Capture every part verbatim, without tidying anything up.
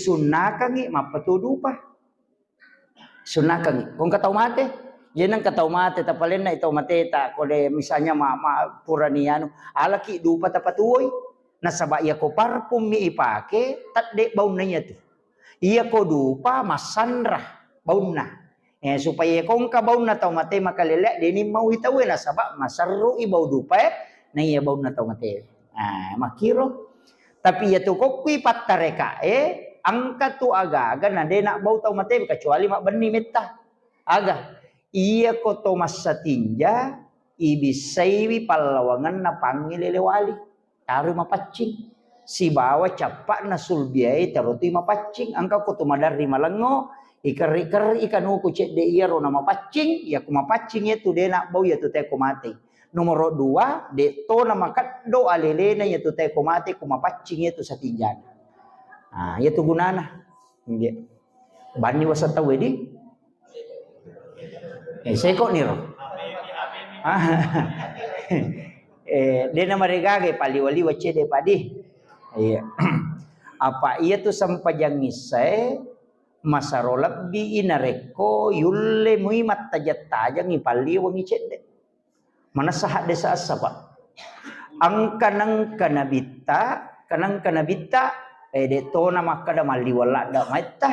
Sunnakangngi mappetu dupa. Sunnakangngi. Ko engka tau mate, je nengka tau mate, tapalenna tau mateta, ko de misalnya ma, ma purani anu, alaki dupa tapatuwoi. Nasaba iya ko parfum mi ipake, tedde baunna iyatu. Iya ko dupa massanra baunna. Eh, supaya ko engka baunna tau mate makalele, deni mau itawe nasaba maserru i bau dupa e, na iya baunna tau mate. Ah, makkiro. Tapi iyatu kokkui pattarekae, engka tu aga-aga na de na bau tau mate kecuali mabbenni metta. Aga? Iya ko to massatinja, ibissaiwi pallawangenna pangngi lele wali. Taroi mapaccing. Sibawa cappa'na sulbiae tarotui mapaccing. Engka ko tu maderri malengngo, ikerri-kerri kanuku cedde iyaro na mapaccing, iya ko mapaccing iyatu de na bau iyatu te ko mate. Nomoro dua, de to na makeddo alelena iyatu te ko mate ko mapaccing iyatu satinjana. Ah, iyatu gunana. Nggih. Banni wasa tau di? Eh, seko niro. Ah. Eh, dena maregaga paliwa-liwa cede padi. Iya. Apa iya tu sempajang issae masaro lebbi i narekko yulle mui mattajang-tajangi palliwangi cedde. Manessa haddesa essa, Pak. Engka nengka nabitta, kenengka nabitta, eh, de tona makkeda malliweng ladde maitta.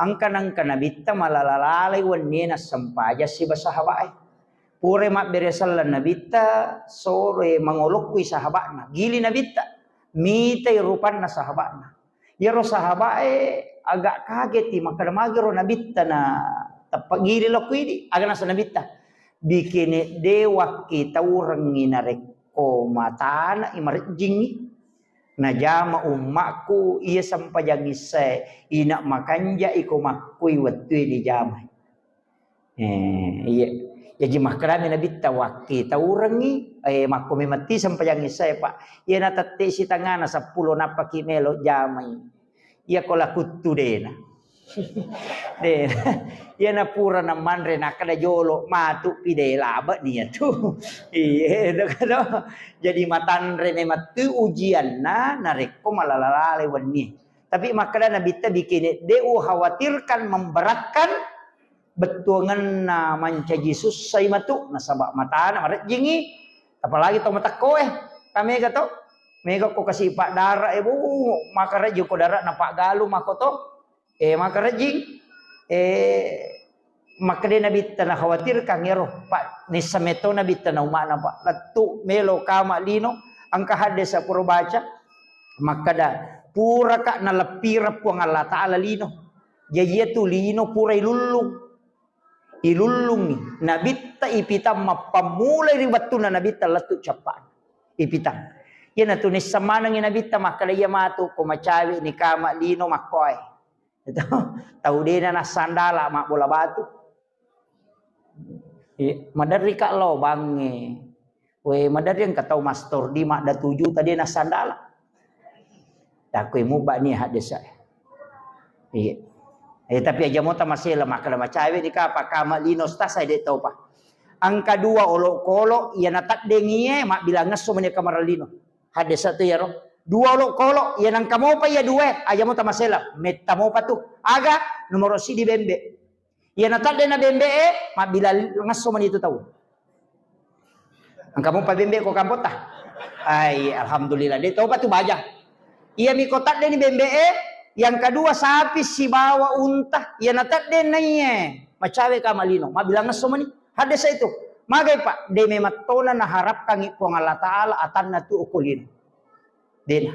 Engka nengka nabitta malala-lalai wennie nassempajang siba sahabae. Pura mabbere selleng nabitta, sore mangolokkui sahaba'na. Gili nabitta, mitai rupanna sahaba'na. Iyaro sahabae agak kageti, makkeda, "Magero nabitta na teppa gili lokko idi?" Aga nasa nabitta, "Bikene de wakkitaurengngi narekko matana i marejjingngi. Najama ummakku iya sempajang issae, ina makanja iko makkui wettue dijamai." Eh, iya. Jaji makkedami nabitta, "Wakkitaurengngi, eh, makko memetti sempajang issae, Pak. Iya natette sitangana seppulo nappaki melo jamai. Iya ko lakuttu dena." Dena. Iya napura namanre nakkeda jolo matu pi de labe nia tu. Iya, itu kan. Jadi matanre memettu ujianna narekko malala-lala wenni. Tapi makkeda nabitta, "Bikene de ukhawatirkan memberatkan bettuangenna mancaji sussai matu, nasaba matana marejjingi, apalagi to matekkoe." Ka mega to, mega ko kasi paddara e, bu, makarejji ko dara na paggalung mako to, eh, makarejjing, eh, makkeda nabitta na khawatirkan ero, Pak, nissa meto nabitta na umana, Pak, lettu melo kama lino, engka haddesa pura baca, makkeda, "Puraka naleppireng Puang Allah Ta'ala lino." Jaji iyatu lino pura ilullung. Ilullungi. Nabitta ipitang mappammulai ri wettunna nabitta lettu cappa'na. Ipitang. Iyanatu nisseng manengi nabitta makkeda, "Iya matu ko macawe ni kama lino makkoe." Itu. Tau dena nassandala mabbola batu. Iya, maderri ka lo bangnge. We, maderri engka tau mastor di madda tuju tadi nassandala. Takui mubba ni haddesa. Iya. Eh, tapi aja mota masela makkeda macawe ni kapa kama lino stasa de tau pa. Engka dua olokolo iya nateddengi e mabbilang esso mani kamar lino. Haddesa tu iyaro. Dua olokolo iya nengka mopa iya dua e, aja mota masela. Metta mopa tu. Aga nomoro sidi bembe. Iya natedde na bembe e, mabbilang esso mani tu tau. Engka mopa bembe ko kampotta? Ai, alhamdulillah, de topa tu baja. Iya mi ko tedde ni bembe e, yang kedua sapi sibawa unta, iya natedde naiye, macawe kama lino, mabbilang esso mani. Haddesa itu. Magai, Pak, de memettona naharapkangi Puang Allah Ta'ala atanna tu okko lino. Dena.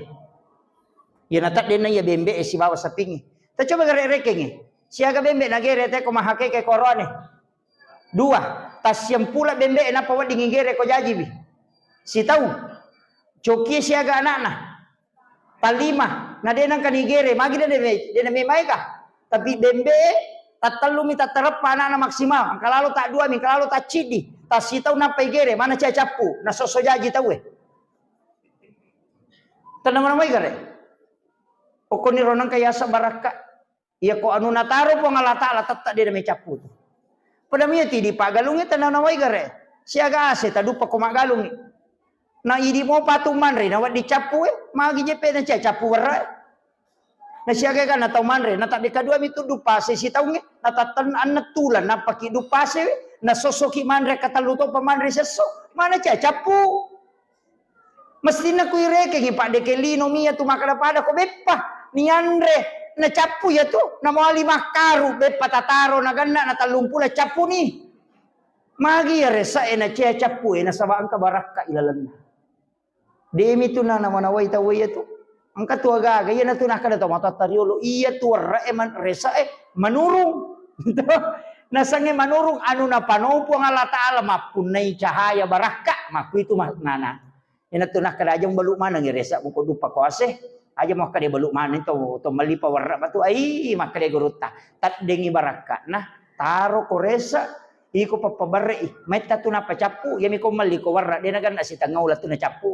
Iya natedde naiye bembe e sibawa sapingi. Ta coba gare rekengi. Siaga bembe nagere te ko mahakeke korone. Dua, tassiampula bembe e nappa wedding igere ko jajiwi. Sitaung. Cokie siaga anakna. Tallima, na de nengka nigere, magi de, de, de, de maega. Tapi bembe e tattellumi tattareppa anakna maksimal, engka lalo taddua mi, engka lalo tacciddi, tassitaung nappa igere, mana cia cappu, nasosso jaji tau e. Tenna mana maega re. Okkoniro nengka yasa barakka. Iya ko anu nataro Puang Allah Ta'ala tette de namecappu tu. Pada mia ti di paggalungi tenna nawai gare. Siaga ase taduppa ko maggalungi. Na idi mo patu manre na wedding cappu e, magi jeppe na cia cappu werra e. Nasiaga ga na tau manre, na tadde kadua mi tuddu pase sitaungnge, na tatten anne tulang, nappaki du pase, na sossoki manre katellu to pa manre sesso, mana cia cappu. Mestinna kuirekengi padde ke lino mi iya tu makkada pada ko beppa, nianre, na cappu iya tu, na mawali makkaru, beppa tataro, na ganna, na tellung pulo cappu ni. Magi iya resa e na cia cappu e, nasaba engka barakka ilalenna. Demi tu na namanawai tau iya tu. Engka tu agaga, iya na tu nakkada tau matoatta riolo, iya tu warra e man-, resa e manurung. Nasangnge manurung anu napano Puang Allah Ta'ala mappunnai cahaya barakka, makkuitu ma-, nana. Ina tu nakkada aja mubalu maneng resa buko dupa kuase, aja makkada balu maneng to, to melli pawarra batu, ai makkada gurutta. Taddengi barakka, nah, taro ko resa, iko pappabarre'i, metta tu nappa cappu, iyami ko melli ko warra, de naganna sitengngau la tu nacappu.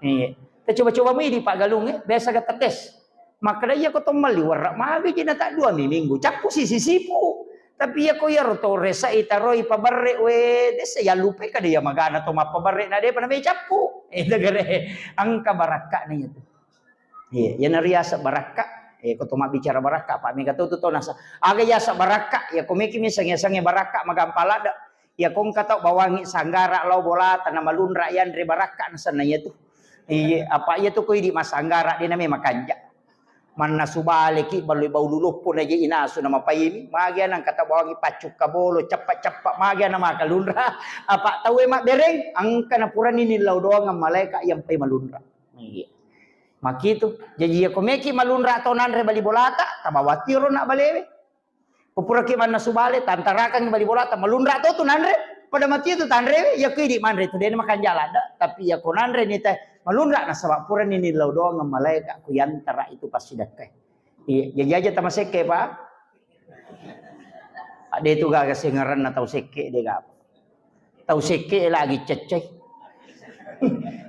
Iya. Tacoba-coba mui di paggalung, eh, biasa ga tetes. Makkada iya ko to melli warra, magi ji na taddua mi minggu, cappu sisi sipu. Tapi iya ko iyaro to resa i taroi pabarre, we, dessa yallupai kada iya magana to mappabarre na depa na me cappu. Eh, degere, engka barakka na iya tu. Iya, iyana riaseng barakka. Eh, ko to mabbicara barakka, apa mega to tu to nasa. Aga yaseng barakka, ya ko meki mi sange-sange barakka magampa ladde. Ya ko engka tau bawangi sanggara lao bolata na malunra yanre barakka nasenna iya tu. Iya, apa iya tu ko idi masanggara de na me makanja. Mannasu baleki baloi bau luloppo na je inasu na mapaimi. Magi ana engka tau bawangi paccukka bolo, ceppa-ceppa magi ana makalunra. Apa tau e mabbereng, engka na purani nillau doang malaika yang pai malunra. Iya. Makitu. Jaji iya ko meki malunra to nanre bali bolata, tabawatiro na balewe. Ko puraki mannasu bale, tantarakangngi bali bolata, malunra to tu nanre, pada mati tu tanrewe, iya ko idi manre tu, dena makanja ladde, tapi iya ko nanre ni te, malunra nasaba purani nillau doang malaika ku yantara itu passidekkai. Iya, jaji aja tamasekke, Pak. Ade tu gaga sengeranna tau sekke, de gaga. Tau sekke lagi ceccai.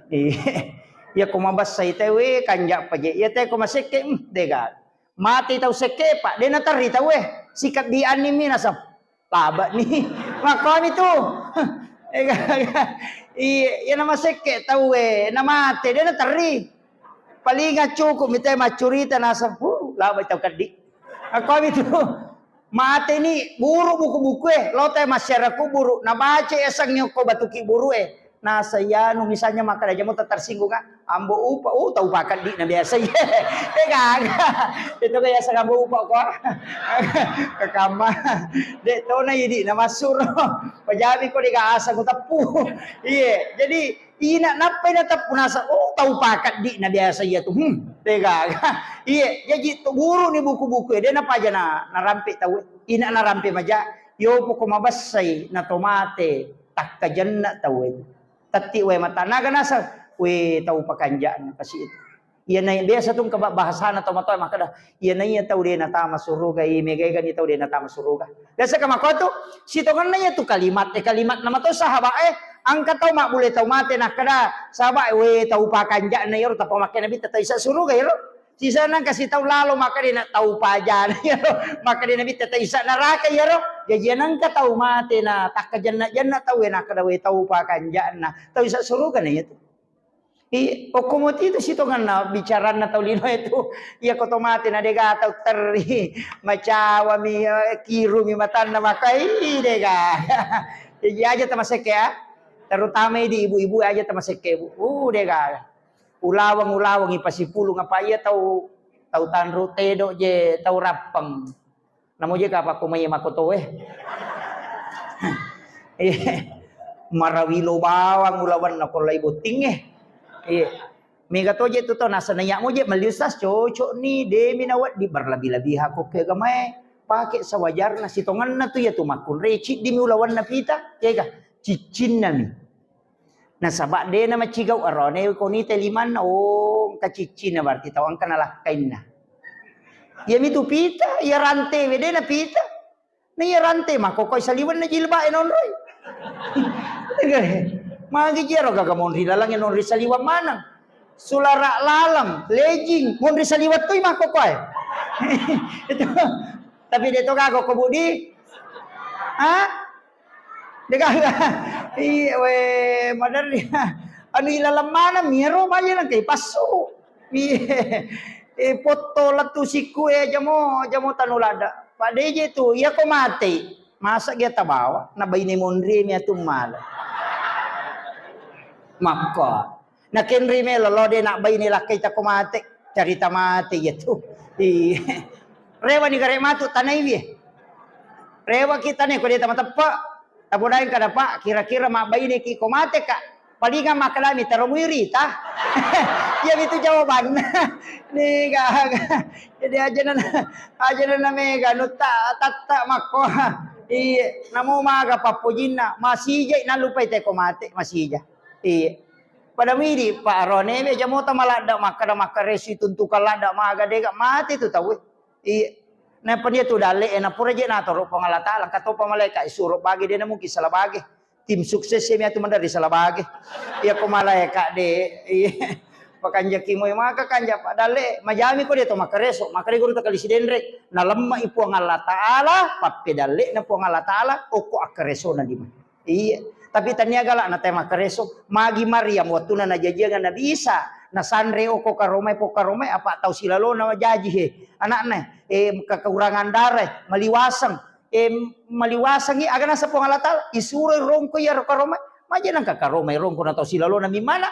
Iya. Iya ko mabessai te, we, kanja paje. Iya te ko masekke, hmm, de gaga. Mate tau sekke, Pak, de naterri tau e. Sikabbi anni mi nasab. Laba ni. Makkomi tu. Iya, iya na masekke tau e, na mate, de naterri. Paling cukup mi te maccurita nasab. Huh, laba tau keddi. Makkomi tu. Mate ni buru buku-buku e, lo te masyarakat kuburu, na baca eseng ko batuki buru e. Nasa iyanu misalnya makkada jamo tersinggung, ah, ambo upa, oh, tau pakaddi na biasa iya. Eh, gaga. Itu biasa ambo upa ko. Kekamma. Dek to na idi na masuro. Pajami ko dega asa ku teppu. Iya, jadi ina nappai na teppu nasa, oh, tau pakaddi na biasa iya tu. Hmm, de gaga. Iya, jaji tu guru ni buku-buku e, de na paja na, na rampe tau. Ina na rampe maja, yo poko mabessai na to mate, takkajenna tau e. Tetti wae mata naga naseng, we tau pakanja'na kasi itu. Iya nai biasa tu engka ba-, bahasana tau matoa makkeda, iya naiya tau de natama suruga, i megaegani tau de natama suruga. Biasa ka makko tu, sitongenna iya tu kalimat, eh, kalimat nama to sahabat, eh, engka tau mabbule tau mate nakkeda, sahabat, we tau pakanja'na iyaro tappa makkeda nabitta tau isa suruga iyaro. Sisana kasi tau lalo makkeda na tau pajana iyaro, makkeda nabitta tau isa naraka iyaro. Jaji nengka tau mate na takkajenna-jenna tau e nakkeda we tau pakanja'na, tau isa suruga na iya tu. I, okko moti tu sitongenna bicaranna tau lino e tu. Iya ko to mate na dega tau terri, macawami, eh, kirumi matanna makai dega. Jaji aja tamasekke ya. Terutama di ibu-ibu aja tamasekke, Bu. Uh, dega. Ulaweng-ulaweng ipasipulung apa iya tau, tau tanru tedo je tau rappeng. Namo je kapakko mai makoto e. Iya. Marawilo bawang ulawenna ko lai botting e. Iya. Mega to je tu to nasana iya mo je melli ustaz cocok ni demi nawedding berlebih-lebihan ko ke agamae. Pake sewajarna sitongenna tu iya tu makkunrai ciddimi ulawenna pita. Kega ciccinna mi. Nasaba de na macigau arone ko nite limanna, oh, engka ciccina berarti tau engka nalakkainna. Iya mitu pita, iya rante we de na pita. Na iya rante makkokoi saliwenna jilbab e nonroi. Magi jero gaga monri laleng e nonri saliweng maneng. Sulara laleng, legging, monri saliweng toi makkokoi. Itu. Tapi de to gaga ko budi. Ha? Degaga. Iya, we, maderri. Anu ilaleng maneng miro maja nengka ipassu. Iya. Eh, potto lettu sikku, eh, jamo, jamo tanu ladda. Pak D J tu, iya ko mate. Masa dia tabawa, na baine monri mi atu mala. Makko. Na kenri me lolo de na baine lakkai tako mate. Carita mate iya tu. Iya. Rewa ni gare matu tanai wie. Rewa kita ne ko de tama teppa. Tabodaeng kada, Pak, kira-kira mabbaineki ko mateka? Palingang makkalami taro muirita. Iya mitu jawabanna. Ni gaga. Jadi aja na, aja na mega nutta tatta makko. Iye, namo maga pappojinna, masijai nallupai teko mate, masija. Iye. Pada midi, Pak, arone be jamota maladda makkada makkaresu tuntukan ladda maga dega mate tu tau. Iya. Nappa dia tu dalle, eh, napura je natoro Puang Allah Taala, katopa malaika, eh, suro bage de na mungkin salah bage. Tim sukses mi atu maderri salah bage. Iya ko malaika de, iya. Pakanjaki moe maka kanja pa dalle, majami ko de to makkareso, maka de guru takali sidenre, nalemma i Puang Allah Taala, pappedalle na Puang Allah Taala, oko akkareso na di mana. Iya, tapi tania gala na te makkareso. Magi Maryam wattuna najajiangan Nabi Isa, nasanre oko karomai, po karomai apa tau silalona jaji he. Anakna, eh, kekurangan darah, maliwaseng, eh, maliwasengi, aga nasa Puang Allah Taala, isuro rongko iya ro karomai. Maja nangka karomai rongko na tau silalona mimana.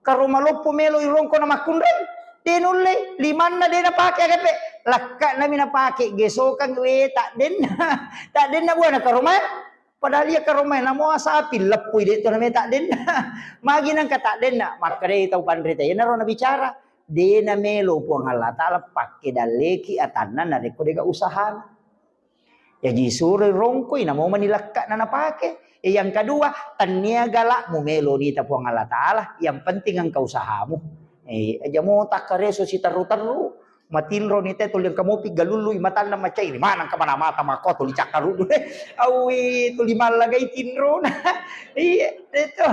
Karoma loppo melo irongko na makkunrai. De nulle, limanna de napake agape. Lakka nami napake gesokang we tak denna. Tak denna buana karoma. Padahal iya karoma namo asapi leppui de to name tak denna. Magi nangka tak denna. Makkadai tau panrita. Yenaro nabicara. De namelo Puang Allah Taala pakke dalleki atanna narekko dega usahana. Jaji suroi rongkoi namo mani lekka'na napake. E, yang kedua, tania gala mumelo nita Puang Allah Taala, yang penting engka usahamu. E, aja mo takkareso siterru-terru, matinro nita tuli engka mopi galullu i matanna macai, ri mana engka mana mata mako tuli cakkarudu. Awi tuli mallagai tinrona. Iya, itu.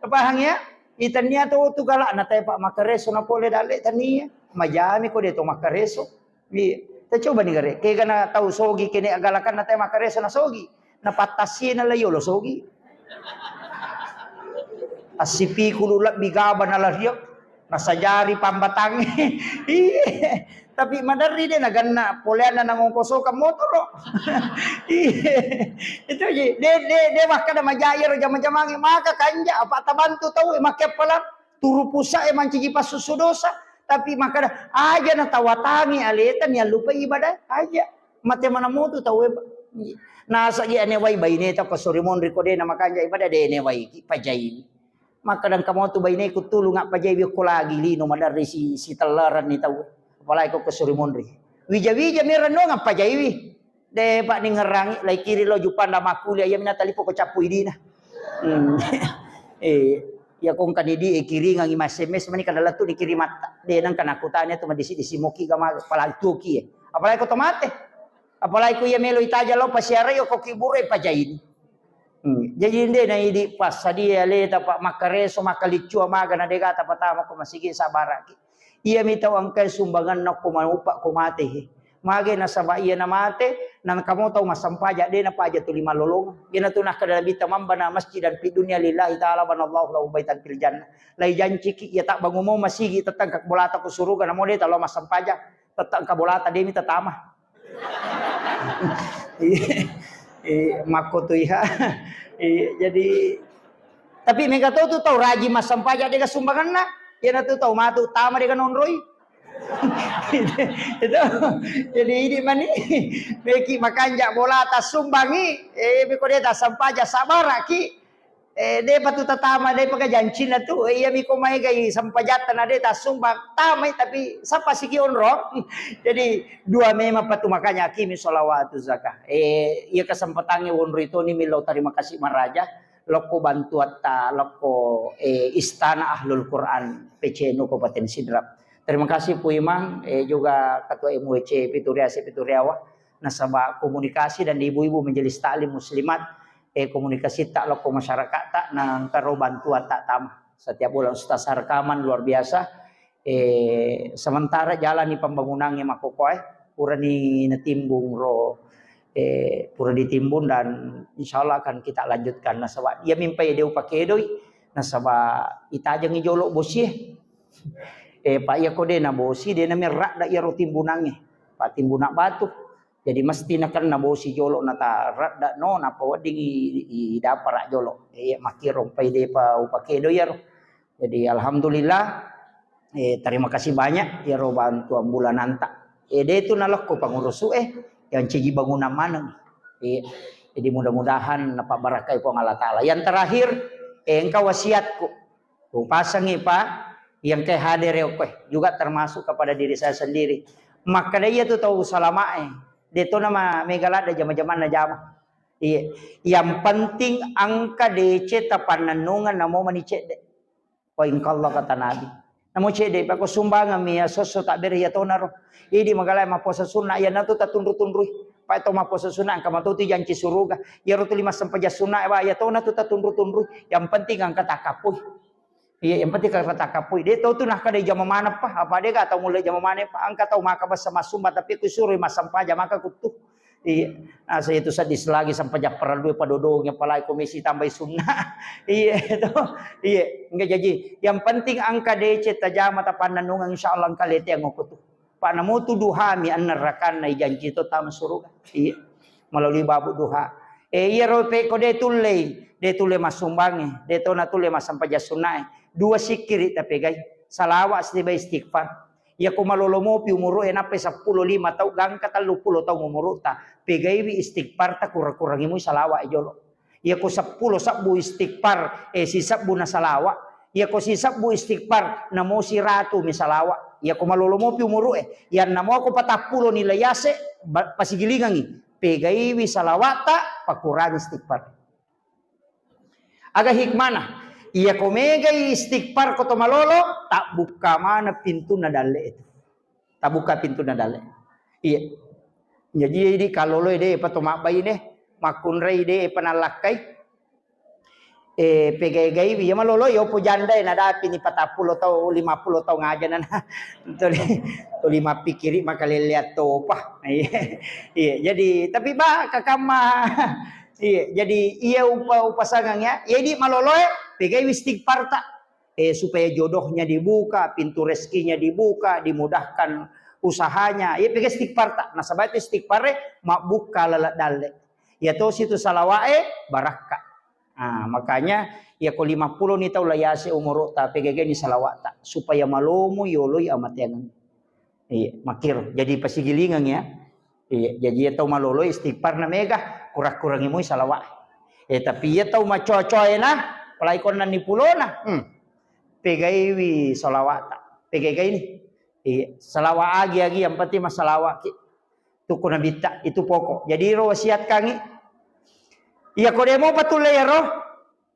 Paham ya? Itania to tu gala na tepa makkareso na pole dalle tania. Majami ko de to makkareso. Iya. Tacoba ni gare. Kega na tau sogi kene agalakan na tema karesa na sogi. Na pattasie na layo lo sogi. Assipikulu lebbi gaba na lario. Na sajari pambatang. Iya. Tapi maderri de na ganna poleanna na ngongkosokan motoro. Iya. Itu ji. De de de makkada majai ro jama-jamangi maka kanja apa tabantu tau e makke palang. Turu pusa e mancaji passusu dosa, tapi makkada aja na tawatangi aleta ni allupai ibadah aja. Mate mana mutu tau e. Nasa gi ane wai baine tau ko sori monri ko de na makanja ibadah de ne wai ki pajai. Makkada engka motu baine ku tulu ngak pajai wi ko lagi lino madarri si, si tellaran ni tau. Apalagi ko, ko sori monri. Wija-wija merano ngak pajai wi. De, Pak, ningerangi, lai kiri lo jupanda makkuli, iya mina talipo ko cappu idina. Hmm. Eh, iya kong kan idi, eh, kiringangi mas S M S mani kada lettu ni kirimatta. De, nang kana kutanya tu madisi-disi moki gama palantuki, eh. Apalagi ko tomate. Apalagi ko iya melo itaja lo pasiara yo ko kibure pajaini. Hmm. Jadi inde na idi passadia leta, Pak, makkareso, makkaliccua maga na dega tapatama ko masigi sabaraki. Iya mi tau engkai sumbanganna ko maupa ko mate he. Mage nasaba iya na mate, na kamo tau massampaja de na paja tuli malolong. Iyana tu nakkada Nabitta mambana masjidan fid dunya lillahi ta'ala banallahu lahu baitan fil jannah. Lai janciki iya tabbangumo masigi tettang ka bolata ko suruga namo de talo massampaja. Tettang ka bolata de mi tatama. Iya. Iya, makko tu iha. Iya, jadi tapi mega to tu tau rajin massampaja dega sumbanganna. Iyana tu tau matu tama dega nonroi. Itu. Jadi idi mani. Meki makanja bolata sumbangi. Eh, beko de tassampaja sabaraki. Eh, de patu tatama de paka jancina tu. Eh, iya miko mai gai sampajatta na de tasumbang tamai tapi sapa siki onro. Jadi dua memang patu makanya akimi sholawatu zakah. Eh, iya kesempatannya wonro itu ni milo terima kasih maraja. Lokko bantuatta, lokko, eh, Istana Ahlul Quran P C N U Kabupaten Sidrap. Terima kasih Pu Imang, eh, juga Ketua M W C Pituriase Pituriawa, nasaba komunikasi dan ibu-ibu majelis taklim muslimat, eh, komunikasi tak lokko masyarakat tak nangkaro bantuan tak tama. Setiap bulan Ustaz rekaman luar biasa. Eh, sementara jalani pembangunannya makkokoe, purani natimbung ro, eh, pura ditimbun dan insya Allah akan kita lanjutkan. Nasaba iya mimpai deu pakedoi, nasaba itajengi jolo bosie. Eh, Pak, iya ko de' nabosi, de' namerradda iyaro timbunangnge. Pak, timbuna batu. Jadi mesti nakenna bosi jolo nata radda no, nappa wedding i, i, i dapara jolo. Eh, iya makkiro mpai de'pa upakedo iyaro. Jadi alhamdulillah, eh, terima kasih banyak iyaro bantuan bulananta. Eh, de' tu nalekko pangurusu, eh, yang ciji bangunan maneng. Eh, jadi mudah-mudahan napabarakai Puang Allah Ta'ala. Yang terakhir, eh, engka wasiatku. Upasangi, Pak, yang ke hadir ya, koe juga termasuk kepada diri saya sendiri. Makkeda iya tu tau salamae, de' to nama mega ladde jama-jamanna jama. Iya, yang penting engka deceng tapannennungeng namo mani cedde. Wa in qalla, kata Nabi. Namo cedde, Pak, ko sumbangan mi ya sosso tak bere ya tonaro. Idi magala mappuasa sunna, ya natu tatunru-tunrui. Pak, to mappuasa sunna, engka matu tu janci suruga. Ya rotu lima sempajang sunna, Pak, ya tona tu tatunru-tunrui. Yang penting engka takapui. Iya, yang penting kata takapui. De' to tu nakkeda jama maneng, Pak. Apa de' ga tau mulle jama maneng, Pak. Engka tau maka basa masumba, tapi ku suro massempajang maka kuttu. Iya. Nah, saya itu sadis lagi sampai japparan dua padodong, apalagi komisi tambai sunna. Iya, itu. Iya, enggak jadi. Yang penting engka deceng tajama tapannennungeng, insya Allah engka lete yang aku tu. Pak, namo tu duha mi annerrakanna ijanci to tama suruga. Iya. Melalui babu duha. Eh, iya ro pe ko de' tullei, de' tulle massumbange, de' to natulle massempajang sunnae. Dua sikkiri tapegai. Salawat siba istighfar. Iya ko malolo mopi umuru'e nappai seppulo lima tau gangka telluppulo taung umuru'ta, pegaiwi istighfarta, kurang-kurangi mui salawat jolo. Iya ko seppulo sebbu istighfar, eh, sisebbu na salawat. Iya ko sisebbu istighfar, namo siratu mi salawat. Iya ko malolo mopi umuru'e, yang namo ko patappulo nilai ase, ba-, pasigilingangi, pegaiwi salawata, pakurangi istighfar. Aga hikmana? Iya ko megai istighfar ko to malolo, tabbukka maneng pintunna dalle itu. Tabbukka pintunna dalle. Iya. Jadi idi kalolo de' pa to mabbai ne, makkunrai de' pa nallakkai. Eh, pegai-gaiwi, ya malolo, yo po janda, eh, nadapi ni patappulo tau, lima puluh tau ngaja nana. Tuli, tuli mappikiri makalelleang topa. Iya. Iya, jadi, tapi ba, kakamma. Iya, jadi iya upa-, upasangang ya. Iya, di maloloe, pegaiwi istighfar ta. Eh, supaya jodohnya dibuka, pintu rezekinya dibuka, dimudahkan usahanya. Iya, pegai istighfar ta. Nasaba itu istighfar e mabbuka laleng dalle. Iya tosi tu salawa'e barakka. Ah, makanya iya ko lima puluh ni tau layase umuru ta, pegai-gaini salawat ta supaya malomo yoloi amateangeng. Iya, makkiro. Jadi pasigilingeng ya. Iya, jadi iya tau malolo istighfar na mega, kurang-kurangi mui salawat. Eh, tapi iya tau macoa-coa ena, apalagi ko enneng ni pulona, hmm, pegaiwi salawat ta. Pegai-gaini. Iya, salawat agi-agi, yang penting masalawat ki. Tukku nabitta, itu pokok. Jadi ro wasiatkangi. Iya ko demo patulle iyaro,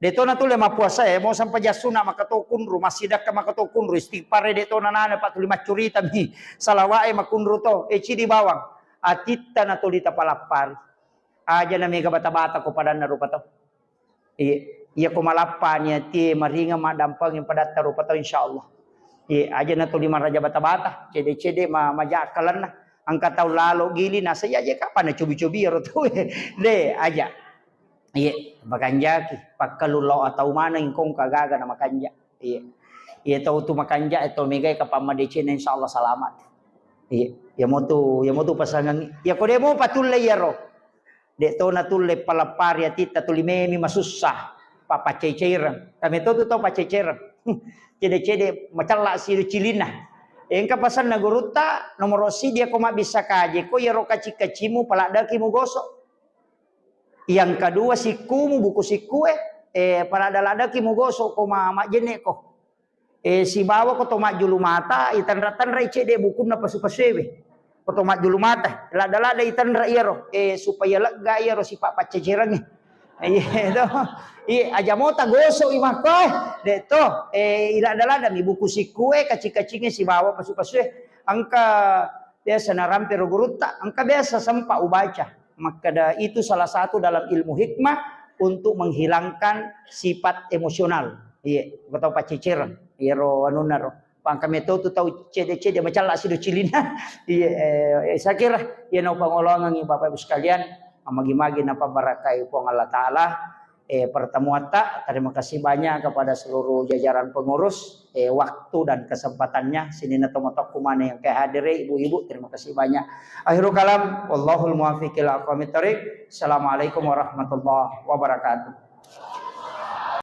de' to natulle mappuasa e, mo sampajang sunna maka to kunru, massidakka maka to kunru, istighfar e de' to nanana, pa tuli maccurita mi, salawat e makunru to, e cidi bawang, atitta natuli tapalappari. Aja na mega bata-bata ko padanna rupa to. Iya, iya ko malappani atie maringa maddampeng padatta rupa tau, insyaallah. Iya, aja na tuli maraja bata-bata, cede-cede ma-, maja akkalenna. Engka tau lalo gili nasa iya je kapan na cobi-cobi ro tau. De, aja. Iya, makanjaki, pakkalu lao atau maneng kongka gaga na makanja. Iya. Iya tau tu makanja, tau megai kapang madecena insyaallah salamat. Iya, iya motu, iya motu pasangang. Iya ko demo patulle iyaro. De' to natulle palappari atitta tuli memi masussa. Pa-, paccai-caireng. Kami to tu tau paccai-caireng. Cede-cede macella sido cilinna. Engka pasanna gurutta, nomoro sidi ko mabbissa kaje ko iyaro kaci-kacimu paladdaki mugoso. Yang kedua sikkumu, buku sikkue, eh, paladda-laddaki mugoso ko ma-, majjenne ko. Eh, sibawa ko to majjulu mata, itanra-tanrai cedde bukunna pasu-pasuewe. Ko to majjulu mata, ladda-ladda itanra iyaro, eh, supaya lega iyaro sipa paccecerengnge. Iya to. Iya, aja mota gosok i makko, eh. De' to, eh, iladda-ladda mi buku sikkue, kacing-kacingnge sibawa pasu-pasue. Engka biasa narampe ro gurutta, engka biasa sempat ubaca. Makkeda itu salah satu dalam ilmu hikmah untuk menghilangkan sifat emosional. Iya, ko tau paccecereng. Iyaro anunna ro. Pangka meto tu tau cede-cede macalla sido cilinna. Iya, eh, saya kira iya nau pangoloangengi Bapak Ibu sekalian, magi-magi napabarakai Puang Allah Ta'ala. eh, pertemuatta. Terima kasih banyak kepada seluruh jajaran pengurus, eh, waktu dan kesempatannya. Sininna tomatoakku maneng engka hadere, ibu-ibu, terima kasih banyak. Akhirul kalam, wallahul muwaffiq ila aqwamit thariq. Assalamualaikum warahmatullahi wabarakatuh.